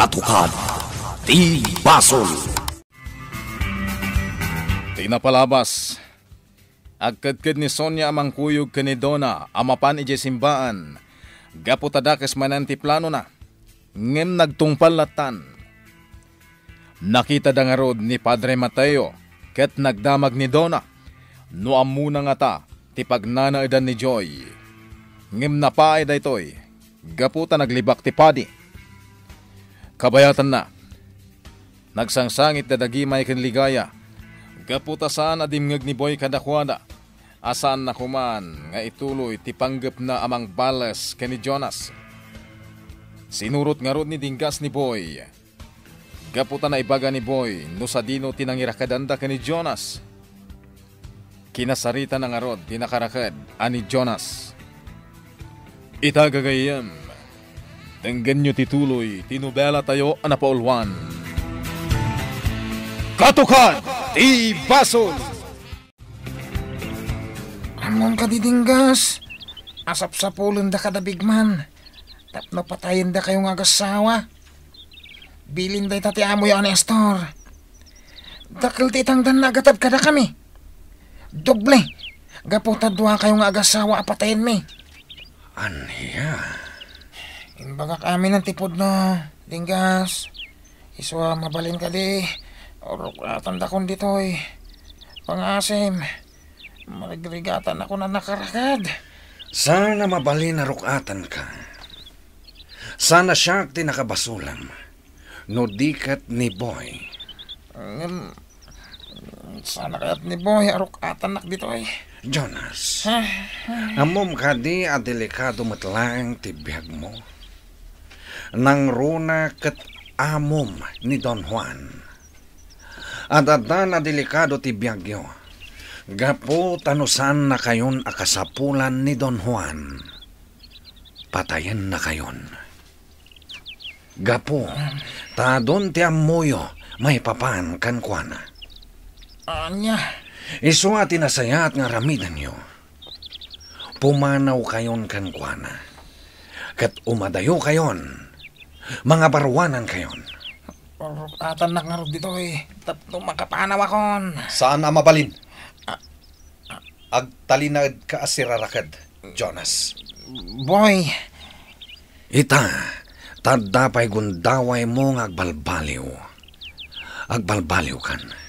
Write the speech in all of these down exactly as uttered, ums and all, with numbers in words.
Katukad ti basol. Ti napalabas, agkedked ni Sonia a mangkuyog ken ni Donna a mapan idiay simbaan gapu ta dakes manen ti planona, ngem nagtungpal lattan. Nakitada ngarud ni Padre Mateo ket nagdamag ni Donna no ammona ngata ti pagnanaedan ni Joy. Ngem napaay daytoy gapu ta naglibak ti padi. Kabayatanna, nagsangsangit da Dagimay ken Ligaya gapu ta saan a dimngeg ni Boy kadakuada a saanna koman nga ituloy ti panggepna a mangbales ken ni Jonas. Sinurot ngarud ni Dinggas ni Boy gapu ta naibaga ni Boy no sadino ti nangirakadanda ken ni Jonas. Kinasaritana ngarud ti nakaraked a ni Jonas. Ita, gagayyem, denggenyo ti tuloy ti nobelatayo a napauluan, Katukad ti Basol. Ammom kadi, Dinggas, a sapsapulenda kada bigman tapno patayendakayo nga agassawa. Bilin dayta ti amoyo a Nestor. Dakkel ti itangdanna a gatad kadakami. Doble, gapu ta duakayo nga agassawa a patayenmi. Ania? Imbagak amin ti pudno, Dinggas. Isu a mabalin kadi, ruk-atandakon ditoy. Pangaasim, marigrigatanakon a nakaraked. Saan a mabalin a ruk-atanka. Saan a siak ti nakabasolem, no di ket ni Boy. Ngem, saan a kayat ni Boy a ruk-atannak ditoy? Jonas, ah, ah. Ammom kadi a delikado met laeng ti biagmo? Nangruna ket amom ni Don Juan. Adda a delikado ti biagyo. Gapu ta no saannakayon a kasapulan ni Don Juan, patayennakayon. Gapu ta adun ti ammoyo maipapan kenkuana. Ania? Isu a ti nasayaat nga aramidenyo. Pumanawkayon kenkuana, ket umadayokayon, mangabaruanankayon. Ruk-atannak ngarud ditoy tapno makapanawakon. Saan a mabalin. Ah, ah. Agtalinaedka a siraraked, Jonas. Boy. Ita, ta adda pay gundawaymo nga agbalbaliw. Agbalbaliwkan.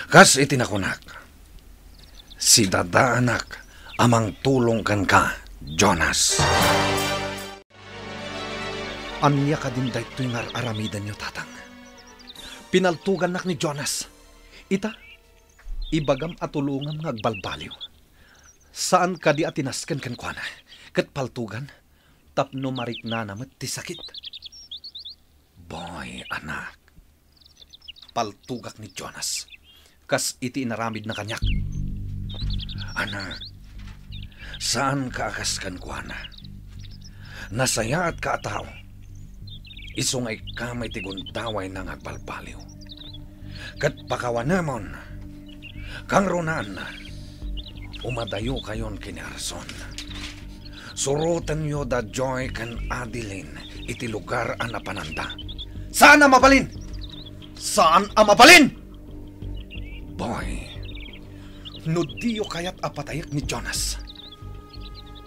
Kas iti nakunak, sidadaanak a mangtulong kenka, Jonas. Ania kadin daytoy nga ar-aramidenyo, Tatang? Pinaltugannak ni Jonas. Ita, ibagam a tulongam nga agbalbaliw. Saan kadi a tinasken kenkuana, ket paltugan tapno mariknana met ti sakit. Boy, anak, paltugak ni Jonas kas iti inaramidna kaniak. Anak, saanka a kas kenkuana. Nasayaatka a tao. Isu nga ikka met ti gundawayna nga agbalbaliw. Ket pakawanemon, kangrunaan, umadayokayon ken ni Arson. Surotenyo da Joy ken Adeline iti lugar a napananda. Saan a mabalin! Saan a mabalin! Boy, no diyo kayat a patayek ni Jonas,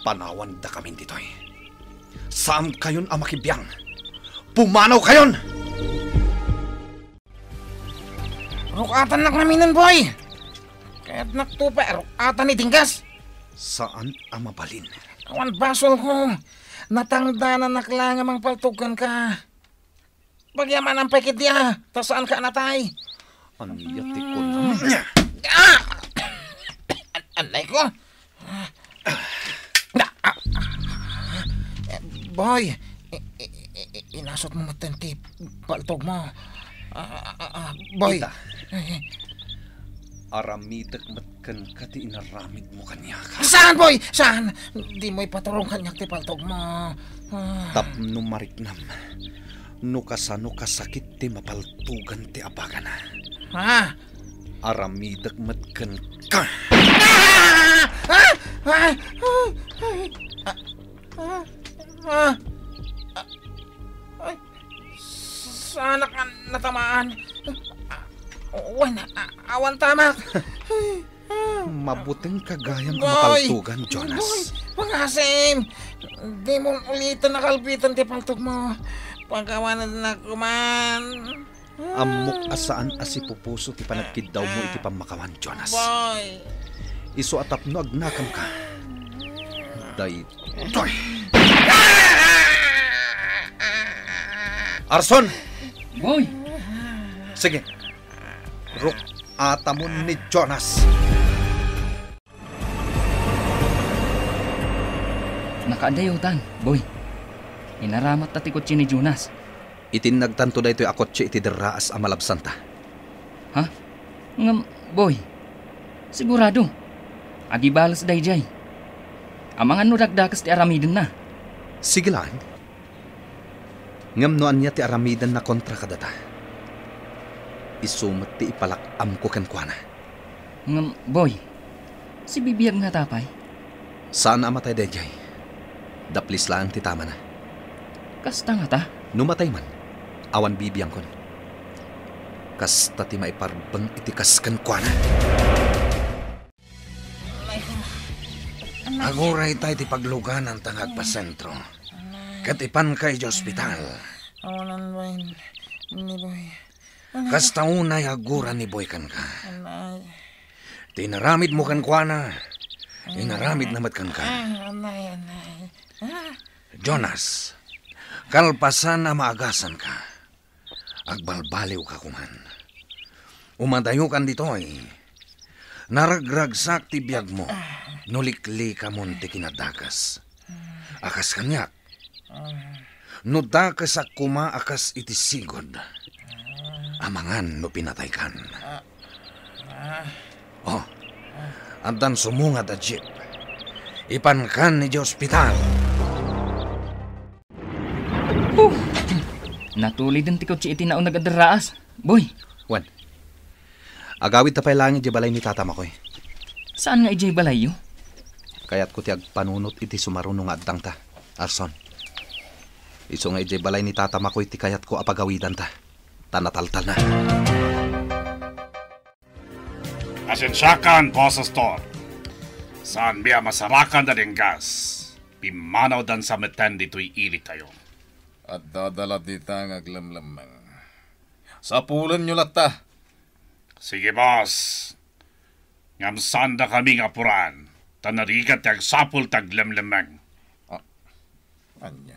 panawandakamin ditoy. Saankayon a makibiang. Pumanawkayon! Ruk-atannak naminen, Boy! Kayatnak to pay a ruk-atan ni Dinggas. Saan a mabalin. Awan basolko. Natangdananak laeng a mangpaltog kenka. Pagyamanan pay ketdi a, ta saanka a natay. Ania ti kunam? Ah! An-, anay ko. Boy, i-, i-, i-, inasutmo metten ti paltogmo. Ah, ah, ah, ah, Boy. Ita. Aramidek met kenka ti inaramidmo kaniak. Saan, Boy? Saan? Dimo ipaturong kaniak ti paltogmo. Ah. Tapno mariknam no kasano kasakit ti mapaltogan ti abagana. Ha? Aramidek met kenka. Ah! Ah! Ah! Ah! Ah! Ah! Ay, Tamak! Mabutengka gayam a makaltugan, Jonas. Boy, pangasim! Dimon ulitan a kalbitan ti paltogmo. Pakawanennak koman. Ammok a saan a sipupuso ti panagkiddawmo iti pammakawan, Jonas. Boy! Isu a tapno agnakamka. Daytoy. Arson! Boy! Sige. Ruk-atamon ni Jonas. Nakaadayo tan, Boy. Inaramatta ti kotse ni Jonas. Itinnagtanto daytoy a kotse iti derraas a malabsanta. Ha? Ngem, Boy, sigurado, agibales daydiay. Amangan no dakdakes ti aramidenna. Sige laeng. Ngem no ania ti aramidenna kontra kadata, isu met ti ipalak-amko kenkuana. Ngem, Boy, si Bibiag ngata pay? Saan a matay daydiay. Daplis laeng ti tamana. Kasta ngata? No matay man, awan bibiangkon. Kasta ti maiparbeng iti kas kenkuana. Aguray tay ti paglugananta nga agpasentro. Ket ipanka idiay ospital. Awanan, Boy. Ni Boy. Kasta unay aguray ni Boy kenka. Anay. Ti inaramidmo kenkuana, inaramidna met kenka. Ah, anay, anay. Ah. Jonas, kalpasan a maagasanka, agbalbaliwka koman. Umadayokan ditoy. Naragragsak ti biagmo no liklikamon ti kinadakes. A kas kaniak, no dakesak koma a kas iti sigud, amangan no pinataykan. Oh, addan sumungad a jeep. Ipankan idiay ospital. Oh! Natuliden ti kotse iti nauneg a derraas. Boy! Wen, agawidta pay laeng idiay balay ni Tata Makoy. Saan nga idiay balayyo? Kayatko ti agpanunot iti sumaruno nga addangta, Arson. Isu nga idiay balay ni Tata Makoy ti kayatko a pagawidanta, ta nataltalna. Pasensiakan, Boss Astor. Saanmi a masarakan da Dinggas. Pimmanawdansa metten ditoy ilitayo. Adda da la dita nga aglemlemmeng. Sapulenyo latta. Sige, boss. Ngem saandakami nga apuran, ta narigat ti agsapul ti aglemlemmeng. Ah, ania?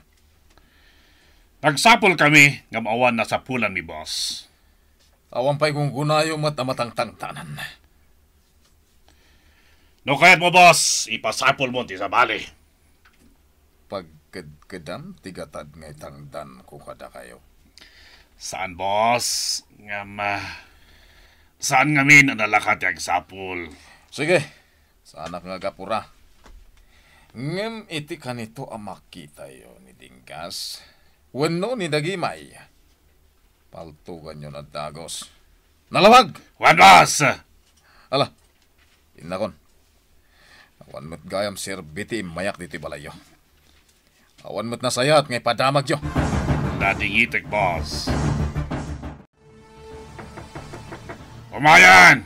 Nagsapulkami, ngem awan nasapulanmi, boss. Awan pay gunggonayo met a matangtangtanan. No kayatmo, boss, ipasapulmo ti sabali. Pagkedkedam ti gatad nga itangdanko kadakayo. Saan, boss. Ngem, ah, saan ngamin a nalaka ti agsapul? Sige, saanak nga agapura. Ngem iti kanito a makitayo ni Dinggas wenno ni Dagimay, paltuganyon a dagus. Nalawag! Wen, boss! Ala, innakon. Awan met gayam serbi ti immayak ditoy balayyo. Awan met nasayaat nga ipadamagyo. Nadingitek, boss. Umayan!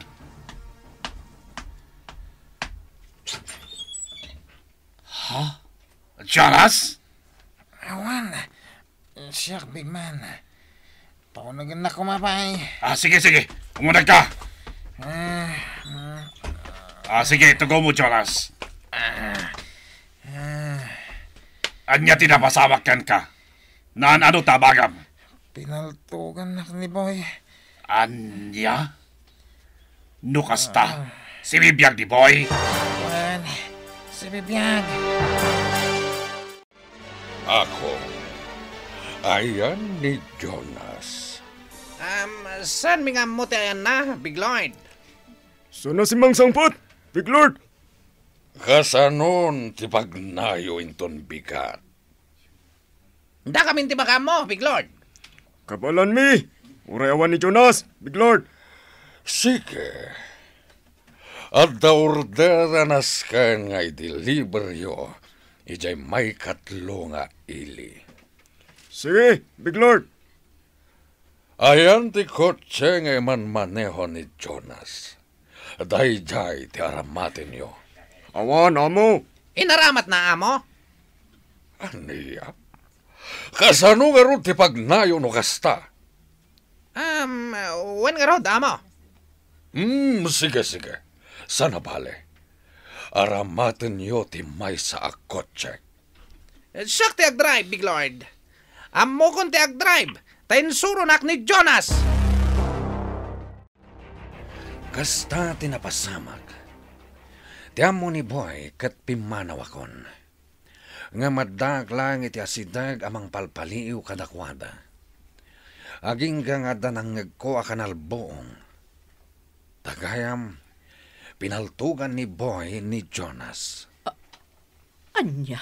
Ha? Jonas? Awan. Siak, Big Man. Paunagennak koma pay. Ah, sige, sige. Umuneg ka. Ah, mm. Ah, sige, tugaw mo, Jonas. Ah, ah. Ania ti napasamak kenka? Naan-ano ta abagam? Pinaltugannak ni Boy. Ania? No kasta, ah, sibibiag ni Boy? Wen, sibibiag. Ako, ayan ni Jonas. Um, saanmi nga ammo ti ayanna, Big Lord? Saan a simmangsangpet, Big Lord? Kasanon ti pagnayo inton bigat? Dakamin ti bagammo, Big Lord. Kabaelanmi, uray awan ni Jonas, Big Lord. Sige. Adda order a nasken nga ideliberyo idiay maikatlo nga ili. Sige, Big Lord. Ayan ti kotse nga imanmaneho ni Jonas. Daydiay ti aramatenyo. Awan, amo. Inaramatna, amo? Ania? Kasano ngarud ti pagnayo no kasta? Um, wen ngarud, amo. Hmm, sige, sige. Saan a bale. Aramatenyo ti maysa a kotse. Siak ti agdrive, Big Lord. Ammokon ti agdrive, ta insuronak ni Jonas. Kasta ti napasamak. Ti ammo ni Boy ket pimmanawakon. Ngem addaak laeng iti asideg a mangpalpaliiw kadakuada. Agingga nga adda nangngegko a kanalbuong. Ta gayam, pinaltugan ni Boy ni Jonas. Ania?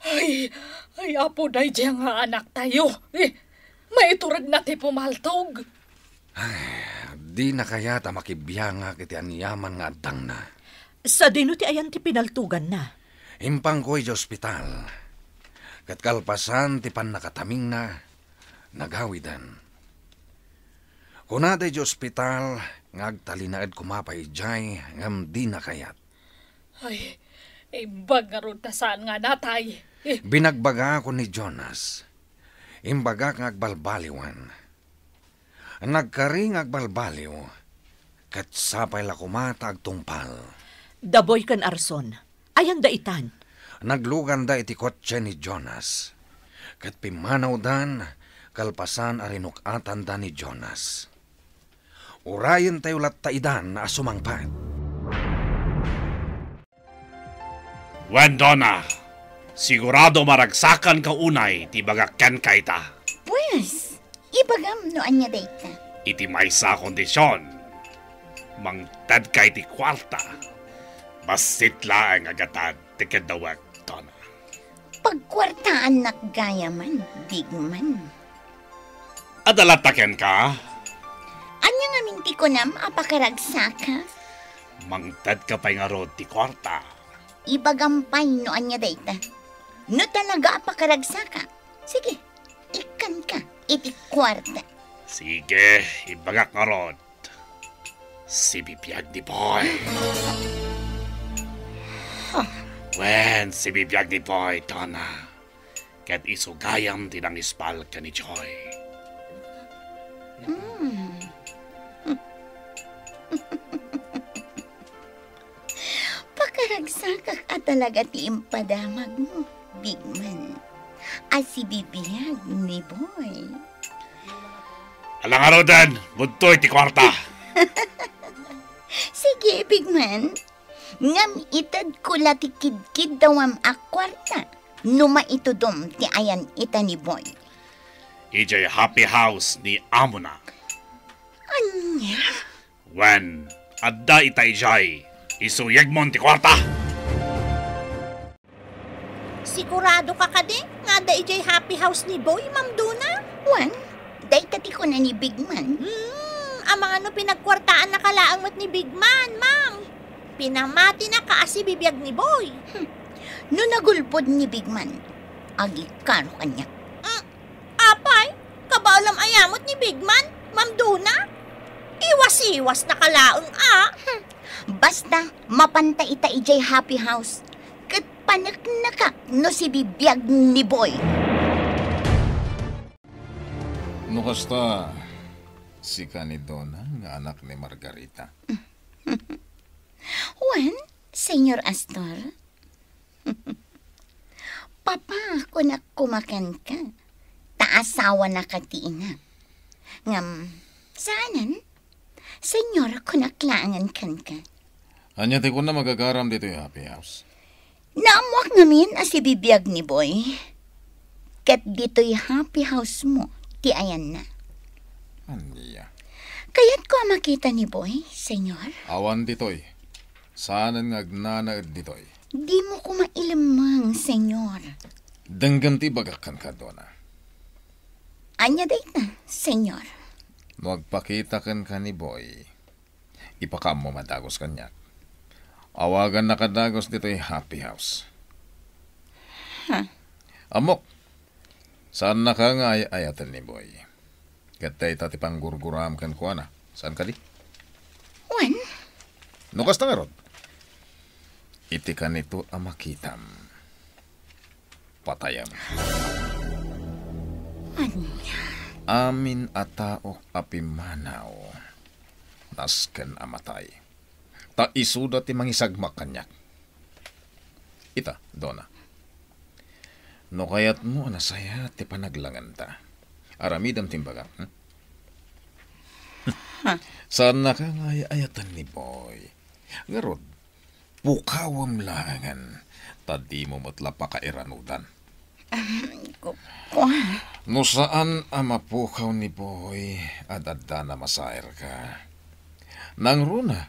Ay, ay, Apo, daydiay nga anaktayo. Eh, maituredna ti pumaltog. Ay, dina kayat a makibiangak iti aniaman nga addangna. Sadino ti ayan ti pinaltuganna? Impangko idiay ospital. Ket kalpasan ti pannakatamingna, nagawiden. Kunada idiay ospital nga agtalinaed koma pay idiay ngem dina kayat. Ay, imbag ngarud ta saan nga natay. Eh. Binagbagaakon ni Jonas. Imbagak nga agbalbaliwan. Nagkari nga agbalbaliw, ket sapay la koma ta agtungpal. Da Boy ken Arson, ayanda itan? Nagluganda iti kotse ni Jonas, ket pimmanawdan kalpasan a rinuk-atanda ni Jonas. Urayentayo latta idan a sumangpet. Wen, Dona, sigurado maragsakanka unay ti ibagak kenka ita. Pues, ibagam no ania dayta. Iti maysa a kondision, mangtedka iti kuarta. Bassit laeng a gatad ti keddawek, Dona. Pagkuartaannak gayamen, Big Man. Adda latta kenka? Ania ngamin ti kunam a pakaragsaka? Mangtedka pay ngarud ti kuarta. Ibagam pay no ania dayta. No talaga a pakaragsaka, sige, ikkanka iti kuarta. Sige, ibagak ngarud. Sibibiag ni Boy. Huh. Wen, sibibiag ni Boy, Dona. Ket isu gayam ti nangispal ken ni Joy. Hmm. Pakaragsakak a talaga ti impadamagmo, Big Man. A sibibiag ni Boy. Ala ngaruden, budtoy ti kuarta. Sige, Big Man. Ngem itedko la ti kidkiddawam a kuarta no maitudom ti ayan ita ni Boy. Idiay happy house ni amona. Ania? Wen, adda ita idiay. Isuyegmon ti kuarta. Sigurado ka kadi nga adda idiay happy house ni Boy, Ma'am Dona? Wen, dayta ti kuna ni Big Man. Hmm, amangan no pinagkuartaannaka laeng met ni Big Man, Ma'am. Pinamatinaka a sibibiag ni Boy. Hmm. No nagulbod ni Big Man, agikaro kaniak. Mm, Apay, kabaelam aya met ni Big Man, Ma'am Dona? Iwas-iwasnaka laeng a. Hmm. Basta, mapanta ita idiay happy house. Ket paneknekak no sibibiag ni Boy. No kasta, sika ni Dona nga anak ni Margarita. Wen, Señor Astor? Papa, kunak koma kenka, ta asawanaka ti ina. Ngem, saanen? Señor, kunak laengen kenka. Ania ti kunam a gagaram ditoy happy house? Naammoak ngamin a sibibiag ni Boy. Ket ditoy happy house mo ti ayanna. Ania? Kayatko a makita ni Boy, Señor. Awan ditoy. Saanen nga agnanaed ditoy. Dimo koma ilemmeng, Señor. Denggem ti ibagak kenka, Dona. Ania dayta, Señor? No agpakita kenka ni Boy, ipakaammo a dagus kaniak. Awagannaka dagus ditoy happy house. Huh. Ammok, saannaka nga ay-ayaten ni Boy. Ket dayta ti panggurguram kenkuana. Saan kadi? Wen, No kasta ngarud, iti kanito a makitam, patayem. Ania? Amin a taok a pimmanaw, nasken a matay. Ta isuda ti mangisagmak kaniak. Ita, Dona. No kayatmo a nasayaat ti panaglangenta, aramidem ti imbagak, hmm? Saannaka nga ay-ayaten ni Boy. Ngarud, pukawem laengen, ta dimo met la pakairanudan. Ahem, ku-, ku- No saan a mapukaw ni Boy, ad-addana masairka. Nangruna,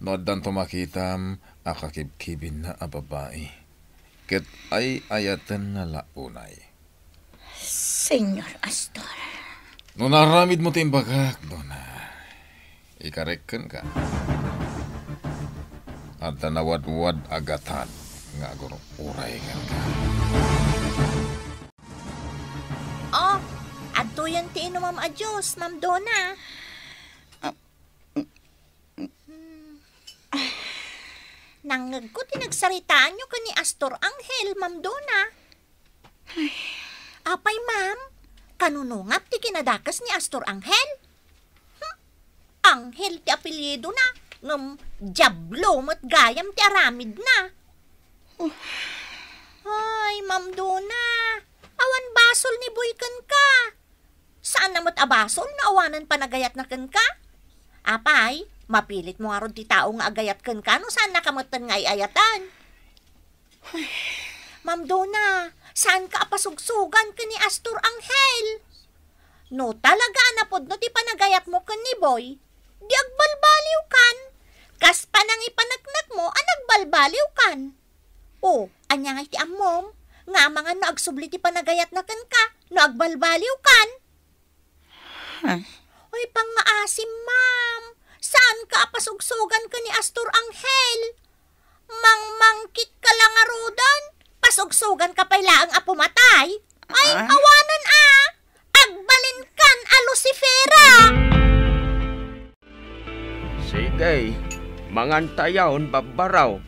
no addanto makitam a kakibkibinna a babai, ket ay-ayatenna la unay. Señor Astor. No naaramidmo ti imbagak, Dona, ikarik kenka. Adda nawadwad a gatad nga agur-uray kenka. Oh, adtoyen ti inumam a juice, Ma'am Dona. Ah, mm, mm. Nangngegko ti nagsaritaanyo ken ni Astor Angel, Ma'am Dona. Ay. Apay, ma'am? Kanunongap ti kinadakes ni Astor Angel? Hmm? Angel ti apelyidona, ngem Diablo met gayam ti aramidna. Ay, Ma'am Dona, awan basol ni Boy kenka. Saanna met a basol no awanan panagayatna kenka? Apay, mapilitmo ngarud ti tao nga agayat kenka no saannaka metten nga ay-ayatan. Ma'am Dona, saanka a pasugsugan ken ni Astor Angel? No talaga a napudno ti panagayatmo ken ni Boy, di agbalbaliwkan. Kas panangipaneknekmo a nagbalbaliwkan. O, ania ngay ti ammom? Nga amangan no agsubli ti panagayatna kenka no agbalbaliwkan? Huh? Oy, pangngaasim, ma'am. Saanka a pasugsugan ken ni Astor Angel? Mangmangkitka la ngaruden? Pasugsuganka pay laeng a pumatay? Ay, ah, awanan a! Agbalinkan a Lucifera! Sige, mangantayon, babbaraw.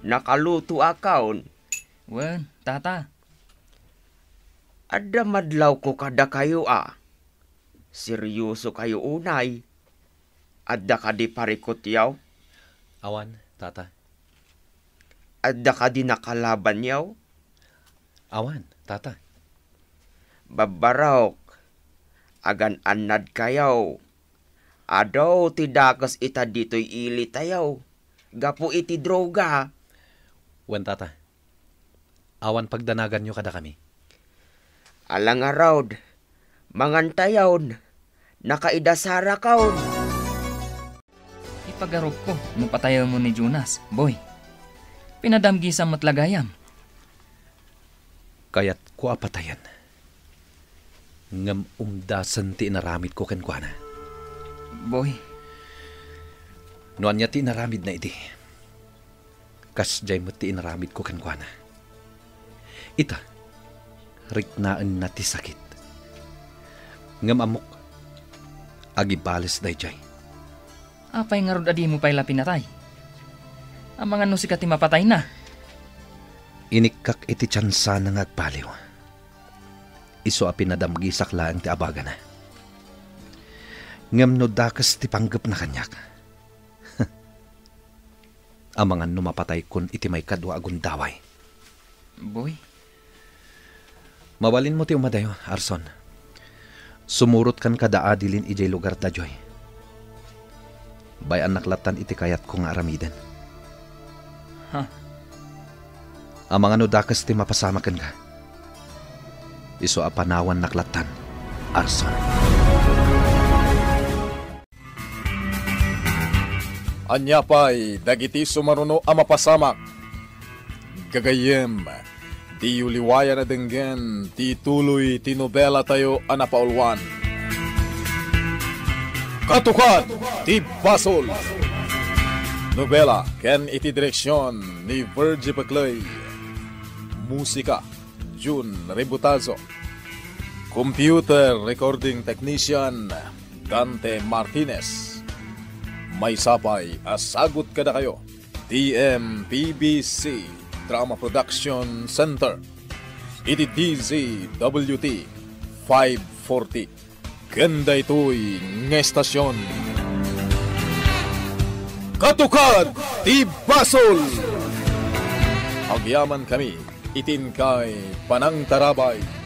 Nakalutoakaon. Wen, tata. Adda madlawko kadakayo a. Seryoso kayo unay? Adda kadi parikutyaw? Awan, tata. Adda kadi nakalabanyaw? Awan, tata. Babbarok, agan-annad kayaw. Adu ti dakes ita ditoy ilitayaw gapu iti droga. Wen, tata. Awan pagdanaganyo kadakami. Ala ngarud, mangantayon, nakaidasarakaon. Ipagarupko no patayemmo ni Jonas, Boy. Pinadamgisam met la gayam. Kayatko a patayen. Ngem umdasen ti inaramidko kenkuana. Boy. No ania ti inaramidna idi, kasdiay met ti inaramidko kenkuana. Ita, riknaenna ti sakit. Ngem ammok, agibales daydiay. Apay ngarud a dimo pay la pinatay? Amangan no sika ti mapatayna. Inikkak iti tiansana nga agbaliw. Isu a pinadamgisak laeng ti abagana. Ngem no dakes ti panggepna kaniak, amangan no mapataykon iti maikadua a gundaway. Boy? Mabalinmo ti umadayo, Arson. Sumurotkan kada Adeline idiay lugarda, Joy. Bay-annak lattan iti kayatko nga aramiden. Ha? Amangan no dakes ti mapasamak kenka. Isu a panawannak lattan, Arson. Ania pay dagiti sumaruno a mapasamak? Gagayyem, diyo liwayan a denggen ti tuloy ti nobelatayo a napauluan. Katukad ti Basol. Nobela ken iti direksion ni Virgie Peclay. Musika, Jun Rebutazo. Computer recording technician, Dante Martinez. Maysa pay a sagut kadakayo ti M P B C Drama Production Center iti D Z W T five forty. Ken daytoy nga estasion, Katukad ti Basol! Agyamankami iti inkay panangtarabay.